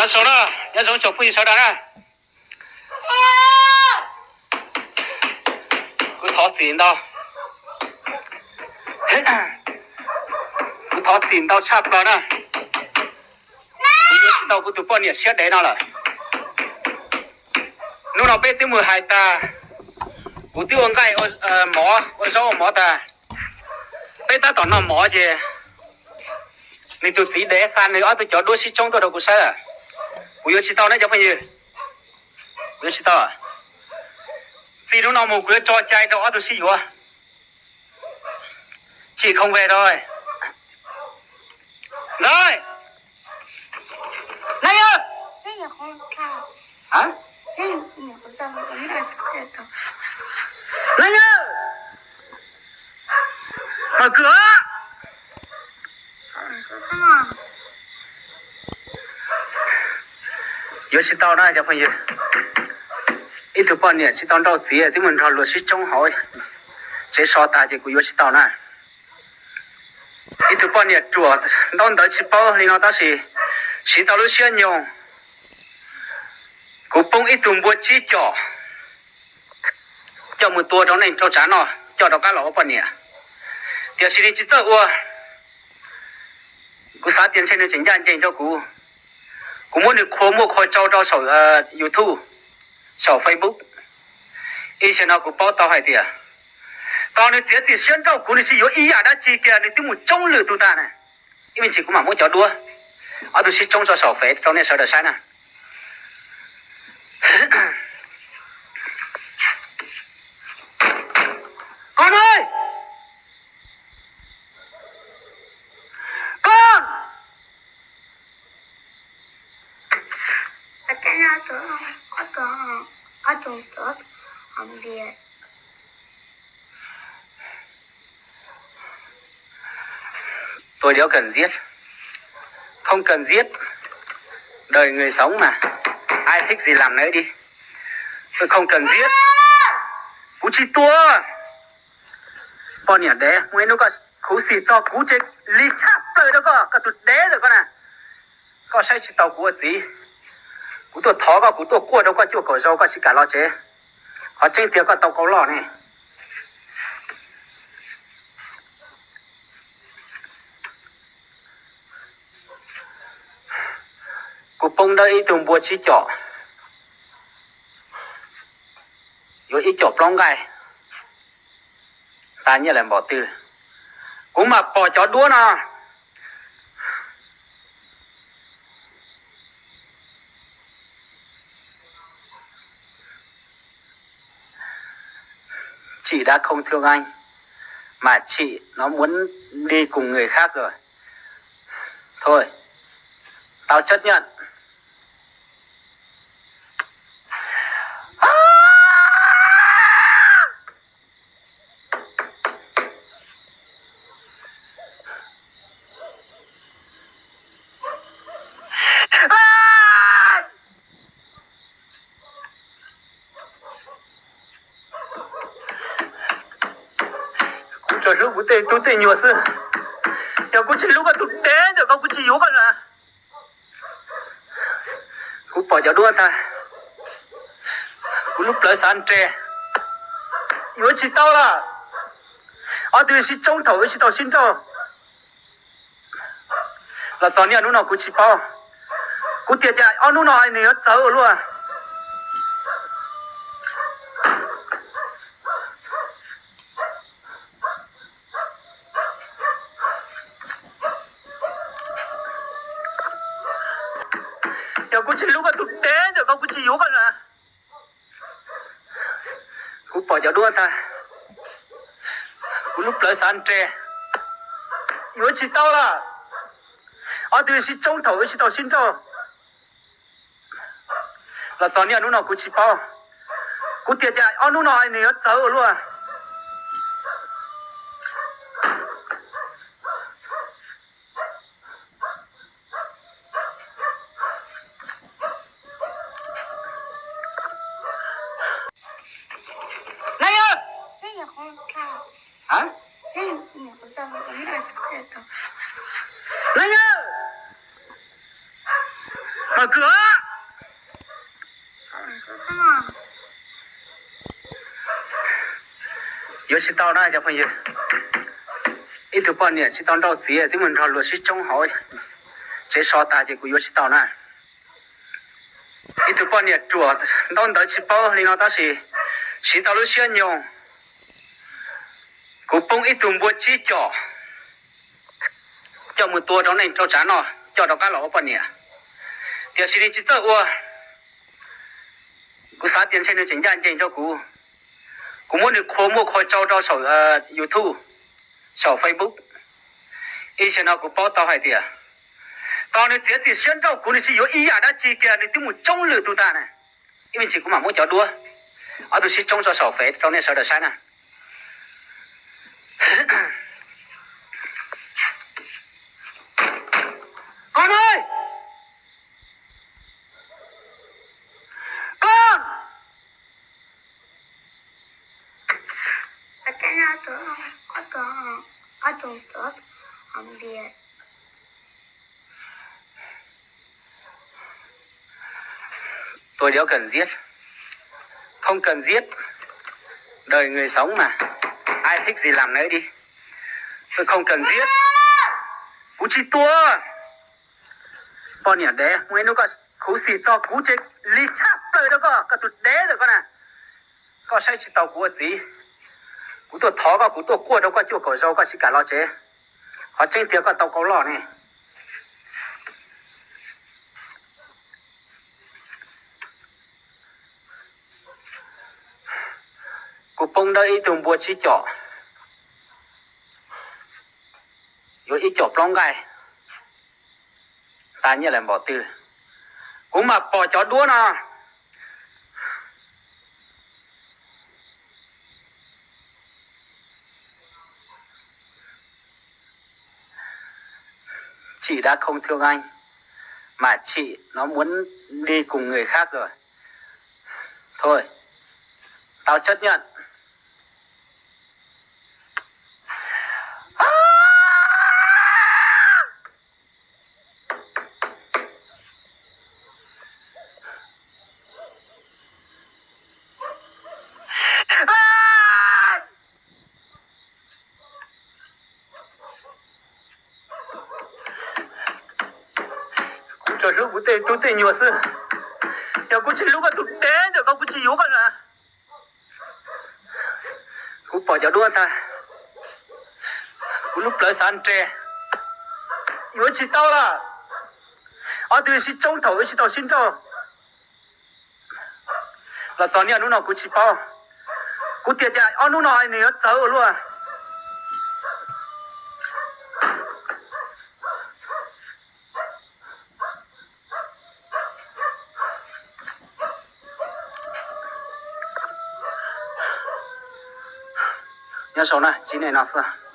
Zoo na, nyob zoo tsoom phooj ywg sawv daws na. Kuv thov txim ntau, kuv thov txim ntau tshaj plaws na. Kuv yuav tsis tau kuv tus poj niam siab dev no lawm. Hnub no peb twb mus hais tas, kuv twb ua nqaij mov, ua zaub ua mov tas, peb tab tom noj mov ces nws tus txiv dev xa nws ob tug cov duab sib tsoob tuaj rau kuv saib lawm. Kuv yuav tsis tau na cov phooj ywg, kuv yuav tsis tau. Txij hnub no mus kuv yuav tso cai rau ob tug sib yuav. Tsis khoov ve rau Ntxawg, na yawg, na yawg, Mawg Kwm, yuav tsis tau na cov phooj ywg. Ib tug poj niam tsis tau nrauj txiv twb mus nrog luag sib tsoob hauv tsev so tas ces kuv yuav tsis tau na. Ib tug poj niam ruam ntaub ntawv tsis paub li no tab sis siv tau lub siab nyoog. Kuv poob ib tug npua tsib com coj mus tua rau neej rau tsav noj coj rov qab los ua poj niam, tiam sis nws tsis txawj ua. Kuv xav tias ntshe nws tseem ncaj ncees rau kuv. Kuv muab nws qhua muaj qhua tsau rau saum YouTube, saum Facebook. Ib zaug no kuv paub tau hais tias thaum nws txiav txim siab nrauj kuv nws tsis yuav ib yam dab tsi kiag, nws twb mus tsoob lwm tus tag na. Ib me ntsis kuv mam muab cov duab ob tug sib tsoob tso saum Fev rau nej sawv daws saib na. Koj, koj, Tôi đéo cần giết. Không cần giết. Đời người sống mà. Ai thích gì làm nấy đi. Tôi không cần giết. Kuv tsis tua. Poj niam dev, muaj ib hnub koj khuv xim txog kuv ces lig tshaj plaws rau koj, koj tus dev ntawm koj na. Koj saib tsis taus kuv ua txiv. Kuv tuaj thov koj, kuv tuaj kuaj rau koj cuaj kaum zaus koj tsis kam los tsev. Qhov tseeb tiag koj tau qau loj ne. Kuv poob dawb ib tug npua tsib com, yuav ib com plaub nqaij, tas nyiaj lawm npaum twg. Kuv mam pom cov duab no. Chịu đã không thương anh, mà chị nó muốn đi cùng người khác rồi. Thôi, tao chấp nhận. Kuv tsuas hlub kuv tej tub tej nyuag xwb. Yog kuv tsis hlub koj tus dev ntawm koj kuv tsis yuav koj na. Kuv pom cov duab tag, kuv lub plawv xav nres, yuav tsis tau lawm. Ob tug sib tsoob thaum yuav tsis tau sib nrauj. Los txog niaj hnub no kuv tsis paub. Kuv tias cas ob hnub no nws yuav txawv ua luaj. Yog kuv tsis hlub koj tus dev ntawm koj kuv tsis yuav koj na. Kuv pom cov duab tag, kuv lub plawv xav nres, yuav tsis tau lawm. Ob tug sib tsoob thaum yuav tsis tau sib nrauj. Los txog niaj hnub no kuv tsis paub. Kuv tias cas ob hnub no nws yuav txawv ua luaj. Na yawg, na yawg, Yuav tsis tau na cov phooj ywg. Ib tug poj niam tsis tau nrauj txiv twb mus nrog luag sib tsoob hauv tsev so tag ces kuv yuav tsis tau na. Ib tug poj niam ruam ntaub ntawv tsis paub li no tab sis siv tau lub siab nyoog. Kuv poob ib tug npua tsib com coj mus tua rau neej rau tsav noj, coj rov qab los ua poj niam. Tiam sis nws tsis txawj ua. Kuv xav tias ntshe nws tseem ncaj ncees rau kuv. Kuv muab nws qhua muaj qhua tsau rau saum YouTube, saum Facebook. Ib zaug no kuv paub tau hais tias, tos nws txiav txim siab nrauj kuv, nws tsis yuav ib yam dab tsi tiag, nws twb mus tsoob lwm tus tag na. Ib me ntsis kuv mam muab cov duab, ob tug sib tsoob tso saum fev rau nej sawv daws saib na. Con ơi! Con! Tôi đéo cần giết. Không cần giết. Đời người sống mà. Ai thích gì làm nấy đi. Tôi không cần giết. Kuv tsis tua. Poj niam dev, muaj ib hnub koj khuv xim txog kuv ces lig tshaj plaws rau koj, koj tus dev ntawm koj na. Koj saib tsis taus kuv ua txiv. Kuv tuaj thov koj, kuv tuaj kuaj rau koj cuaj kaum zaus koj tsis kam los tsev. Qhov tseeb tiag koj tau qau loj ne. Kuv poob dawb ib tug npua tsib com, yuav ib com plaub nqaij, tas nyiaj lawm npaum twg. Kuv mam pom cov duab no. Chị đã không thương anh, mà chị nó muốn đi cùng người khác rồi. Thôi, tao chấp nhận. Kuv tsuas hlub kuv tej tub tej nyuag xwb. Yog kuv tsis hlub koj tus dev ntawm koj kuv tsis yuav koj na. Kuv pom cov duab tag, kuv lub plawv xav nres, yuav tsis tau lawm. Ob tug sib tsoob thaum wb tsis tau sib nrauj. Los txog niaj hnub no kuv tsis paub. Kuv tias tias ob hnub no nws yuav txawv ua luaj. Nyob zoo na, tsis nej no xwb.